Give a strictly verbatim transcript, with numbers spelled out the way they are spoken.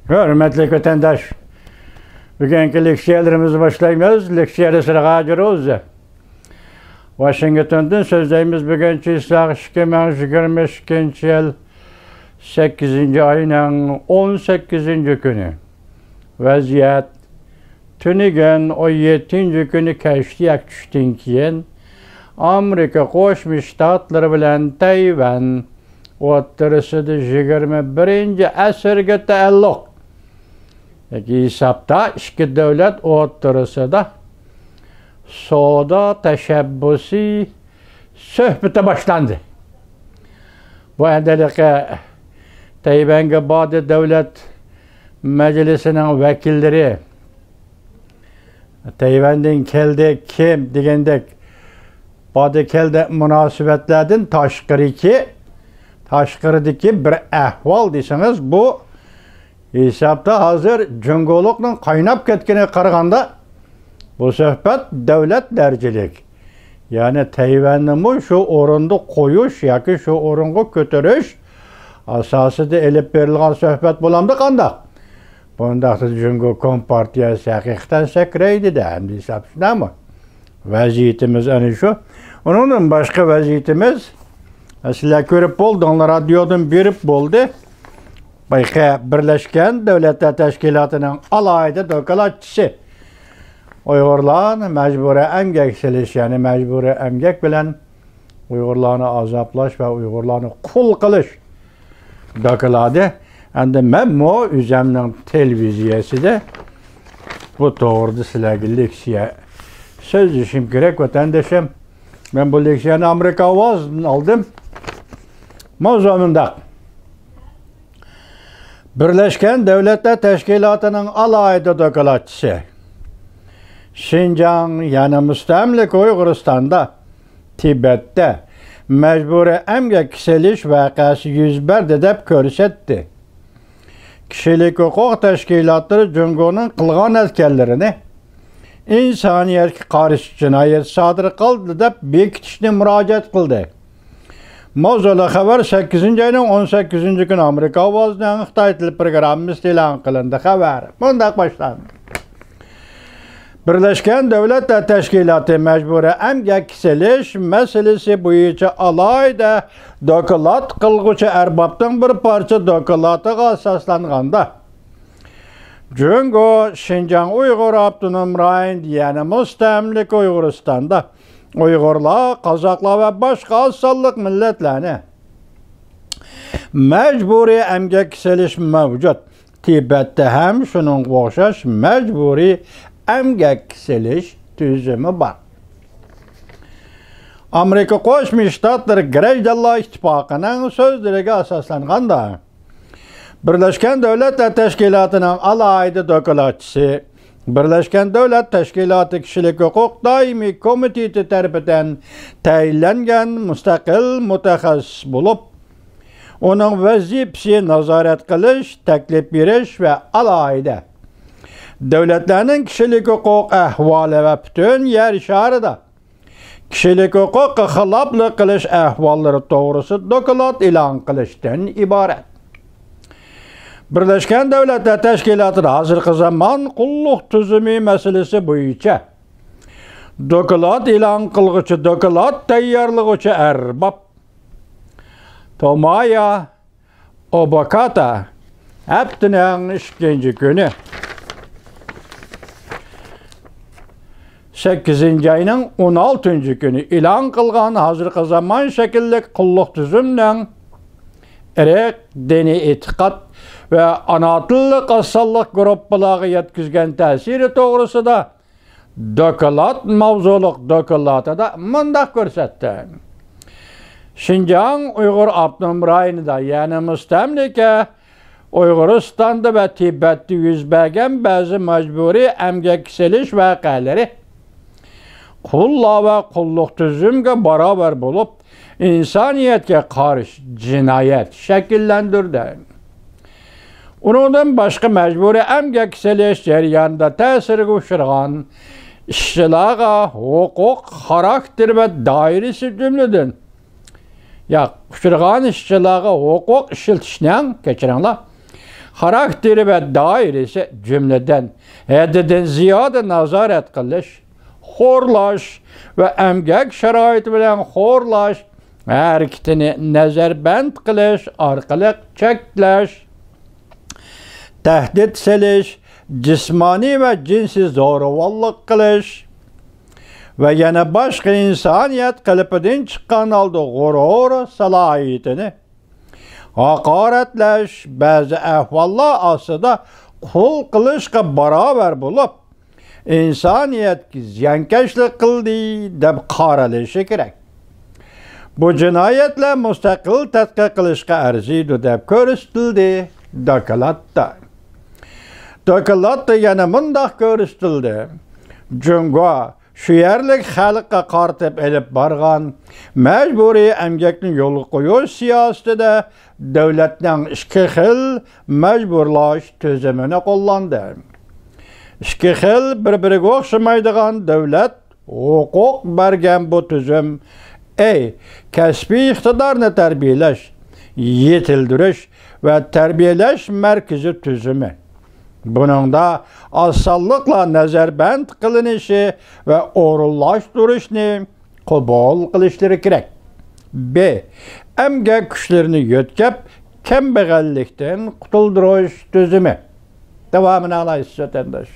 ھۆرمەتلىك ۋەتەنداش، بۈگۈنكى لېكسىيەلىرىمىزنى باشلايمىز. لېكسىيەدە سىلەرگە ھازىر ئوز. ۋاشىنگتوندىن سۆزلەيمىز. بۈگۈن چىسلاق ئىككى مىڭ يىگىرمە ئىككىنچى يىل سەككىزىنچى ئاينىڭ ئون سەككىزىنچى كۈنى. ۋەزىيەت تۈنۈگۈن ئون يەتتىنچى كۈنى كەچتە يەك چۈشتىن كېيىن ئامېرىكا قوشما شتاتلىرى بىلەن تەيۋەن ئوتتۇرىسىدا يىگىرمە بىرىنچى ئەسىرگە تەئەللۇق ھېسابتا ئىككى دۆلەت ئوتتۇرىسىدا سودا تەشەببۇسى سۆھبىتى باشلاندى. بۇ ئەمدى ھېلىقى تەيۋەنگە باردى دۆلەت مەجلىسىنىڭ ۋەكىللىرى. تەيۋەندىن كەلدى، كىم دېگەندەك باردى كەلدى مۇناسىۋەتلەردىن تاشقىرىكى، تاشقىرىدىكى بىر ئەھۋال دېسىڭىز، بۇ ھېسابتا ھازىر جۇڭگولۇقنىڭ قايناپ كەتكىنىگە قارىغاندا، بۇ سۆھبەت دۆلەت دەرىجىلىك. يەنى تەيۋەننىمۇ شۇ ئورۇندا قويۇش ياكى شۇ ئورۇنغا كۆتۈرۈش ئاساسىدا ئېلىپ بېرىلغان سۆھبەت بولامدۇ قانداق؟ بۇنداقتا جۇڭگو كومپارتىيەسى ھەقىقەتەن سەكرەيدۇ-دە، ئەمدى ھېساب شۇنداقمۇ؟ ۋەزىيىتىمىز ئەنە شۇ. ئۇنىڭدىن باشقا ۋەزىيىتىمىز، سىلەر كۆرۈپ بولدۇڭلار، رادىيودىن بېرىپ بولدى. بايىقى بىرلەشكەن دۆلەتلەر تەشكىلاتىنىڭ ئالاھىدە دوكلاتچىسى ئۇيغۇرلارنى مەجبۇرىي ئەمگەك سېلىش، يەنى مەجبۇرىي ئەمگەك بىلەن ئۇيغۇرلارنى ئازابلاش ۋە ئۇيغۇرلارنى قۇل قىلىش دوكلاتى. ئەمدى مەنمۇ ئۆزەمنىڭ تېلېۋىزىيەسىدە بۇ توغرىدا سىلەرگە لېكسىيە سۆزلىشىم كېرەك، ۋەتەندىشىم. مەن بۇ لېكسىيەنى ئامېرىكا ئاۋازىدىن ئالدىم. ماۋزۇ مۇنداق. بىرلەشكەن دۆلەتلەر تەشكىلاتىنىڭ ئالاھىدە دوكلاتچىسى شىنجاڭ، يەنى مۇستەملىكە ئۇيغۇرىستاندا، تىبەتتە مەجبۇرىي ئەمگەككە سېلىش ۋەقەسى يۈز بەردى دەپ كۆرسەتتى. كىشىلىك ھوقۇق تەشكىلاتلىرى جۇڭگونىڭ قىلغان-ئەتكەنلىرىنى ئىنسانىيەتكە قارشى جىنايەت سادىر قىلدى دەپ بېكىتىشنى مۇراجىئەت قىلدى. ماۋزۇلۇق خەۋەر سەككىزىنچى ئاينىڭ ئون سەككىزىنچى كۈنى ئامېرىكا ئاۋازىنىڭ خىتاي تىلى پروگراممىسىدا ئېلان قىلىندى. خەۋەر مۇنداق باشلاندى. بىرلەشكەن دۆلەتلەر تەشكىلاتى مەجبۇرىي ئەمگەككە سېلىش مەسىلىسى بويىچە ئالاھىدە دوكلات قىلغۇچى ئەربابنىڭ بىر پارچە دوكلاتىغا ئاساسلانغاندا، جۇڭگو شىنجاڭ ئۇيغۇر ئاپتونوم رايونىدا، يەنى مۇستەملىكە ئۇيغۇرىستاندا ئۇيغۇرلار، قازاقلار ۋە باشقا ئاز سانلىق مىللەتلەرنى مەجبۇرىي ئەمگەككە سېلىش مەۋجۇت. تىبەتتە ھەم شۇنىڭغا ئوخشاش مەجبۇرىي ئەمگەككە سېلىش تۈزۈمى بار. ئامېرىكا قوشما شتاتلىرى گىرەجدانلار ئىتتىپاقىنىڭ سۆزلىرىگە ئاساسلانغاندا، بىرلەشكەن دۆلەتلەر تەشكىلاتىنىڭ ئالاھىدە دوكلاتچىسى، بىرلەشكەن دۆلەت تەشكىلاتى كىشىلىك ھوقۇق دائىمىي كومىتېتى تەرىپىدىن تەيىنلەنگەن مۇستەقىل مۇتەخەسسىس بولۇپ، ئۇنىڭ ۋەزىپىسى نازارەت قىلىش، تەكلىپ بېرىش ۋە ئالاھىدە دۆلەتلەرنىڭ كىشىلىك ھوقۇق ئەھۋالى ۋە پۈتۈن يەر شارىدا كىشىلىك ھوقۇققا خىلاپلىق قىلىش ئەھۋاللىرى توغرىسىدا دوكلات ئېلان قىلىشتىن ئىبارەت. بىرلەشكەن دۆلەتلەر تەشكىلاتىدا ھازىرقى زامان قۇللۇق تۈزۈمى مەسىلىسى بويىچە دوكلات ئېلان قىلغۇچى، دوكلات تەييارلىغۇچى ئەرباب تومايا ئوباكاتا ھەپتىنىڭ ئىككىنچى كۈنى، سەككىزىنچى ئاينىڭ ئون ئالتىنچى كۈنى ئېلان قىلغان ھازىرقى زامان شەكىللىك قۇللۇق تۈزۈمنىڭ ئىرق، دىنىي ئېتىقاد ۋە ئانا تىللىق ئاز سانلىق گۇرۇپپىلارغا يەتكۈزگەن تەسىرى توغرىسىدا دوكلات ماۋزۇلۇق دوكلاتىدا مۇنداق كۆرسەتتى: شىنجاڭ ئۇيغۇر ئاپتونوم رايونىدا، يەنى مۇستەملىكە ئۇيغۇرىستاندا ۋە تىبەتتە يۈز بەرگەن بەزى مەجبۇرىي ئەمگەككە سېلىش ۋەقەلىرى قۇللار ۋە قۇللۇق تۈزۈمگە باراۋەر بولۇپ، ئىنسانىيەتكە قارشى جىنايەت شەكىللەندۈردى. ئۇنىڭدىن باشقا، مەجبۇرىي ئەمگەككە سېلىش جەريانىدا تەسىرگە ئۇچرىغان ئىشچىلارغا ھوقۇق خاراكتېرى ۋە دائىرىسى جۈملىدىن، ياق، ئۇچرىغان ئىشچىلارغا ھوقۇق ئىشلىتىشنىڭ، كەچۈرۈڭلار، خاراكتېرى ۋە دائىرىسى، جۈملىدىن، ھەددىدىن زىيادە نازارەت قىلىش، خورلاش ۋە ئەمگەك شارائىتى بىلەن خورلاش، ھەرىكىتىنى نەزەربەند قىلىش ئارقىلىق چەكلەش، تەھدىت سېلىش، جىسمانىي ۋە جىنسىي زورىۋاللىق قىلىش ۋە يەنە باشقا ئىنسانىيەت قېلىپىدىن چىققان ھالدا غۇرۇر سالاھىيىتىنى ھاقارەتلەش، بەزى ئەھۋاللار ئاستىدا قۇل قىلىشقا باراۋەر بولۇپ، ئىنسانىيەتكە زىيانكەشلىك قىلدى، دەپ قارىلىشى كېرەك. بۇ جىنايەتلەر مۇستەقىل تەتقىق قىلىشقا ئەرزىيدۇ، دەپ كۆرسىتىلدى دوكلاتتا. دوكلاتتا يەنە مۇنداق كۆرسىتىلدى: جۇڭگو شۇ يەرلىك خەلققە قارىتىپ ئېلىپ بارغان مەجبۇرىي ئەمگەكنى يولغا قويۇش سىياسىتىدە دۆلەتنىڭ ئىككى خىل مەجبۇرلاش تۈزۈمىنى قوللاندى. ئىككى خىل بىر-بىرىگە ئوخشىمايدىغان دۆلەت ھوقۇق بەرگەن بۇ تۈزۈم، ئەي، كەسپىي ئىقتىدارنى تەربىيەلەش، يېتىلدۈرۈش ۋە تەربىيەلەش مەركىزى تۈزۈمى. بۇنىڭدا ئاز سانلىقلار نەزەربەند قىلىنىشى ۋە ئورۇنلاشتۇرۇشنى قوبۇل قىلىشلىرى كېرەك. ب، ئەمگەك كۈچلىرىنى يۆتكەپ، كەمبەغەللىكتىن قۇتۇلدۇرۇش تۈزۈمى. داۋامىنى ئالايسىز، ۋەتەنداش.